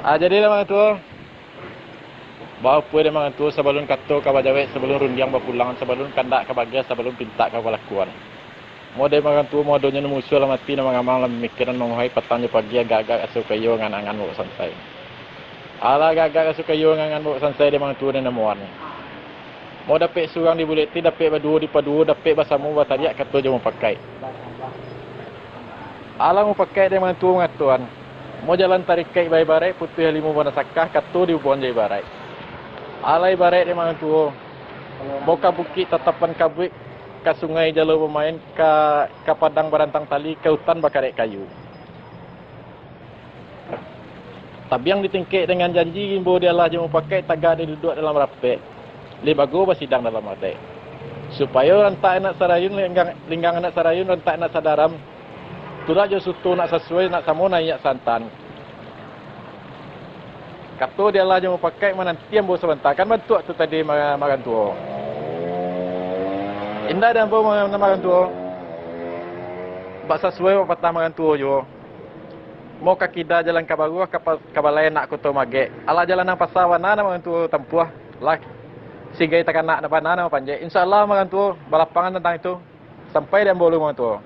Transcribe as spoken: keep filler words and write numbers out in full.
Ah, jadilah, Mangantuo. Bapue dek Mangantuo, sabalun kato ka bajawek, sabalun rundiang bapulang, sabalun kandak ka bagiah, sabalun pintak ka balakuan. Mo dek Mangantuo, mo adonyo nan musuah lah mati, nan mangamang lah mamikia, nan mangohai patang jo pagi, agak-agak raso kayo, angan-angan baok sansai. Alah, agak-agak raso kayo, angan-angan baok sansai dek Mangantuo nan namuan. Mo dapek surang dibulekti, dapek baduo dipaduo, dapek basamo batariak, kato jo mupakaik. Alah mupakaik dek Mangantuo mangatoan. Mo jalan tarikaik baibaraik, putuih limo banasakah, kato diubuangan jo ibaraik. Alah ibaraik dek Mangantuo. Mo ka bukik tatapan kabuik, ka sungai jalo bamain, ka, ka padang barantang tali, ka utan bakarek kayu. Tabiang ditengkek dengan janji, rimbo dialah jo mupakaik, tagak diduduak dalam rapek, limbago basidang dalam adaik. Supayo rantak anak sarayun, linggang, linggang anak sarayun, rantak anak sadaram, turak jo suto nak sasuai, nak samo naiak santan. Kato dialah jo mupakaik, mananti ambo sabanta, kan bantuak tu tadi, ma-, Mangantuo. Indak dek ambo, ma-, Mangantuo. Bak sasuai bak patah Mangantuo juo. Mo ka kida jalan ka baruah, ka pa-, ka balai nak Koto Magek. Alah jalan nan pasa bana nan Mangantuo tampuah. Lah sigai takanak bana nan bapanjek. Insya Allah Mangantuo balapangan tantang itu. Sampai di ambo lu Mangantuo.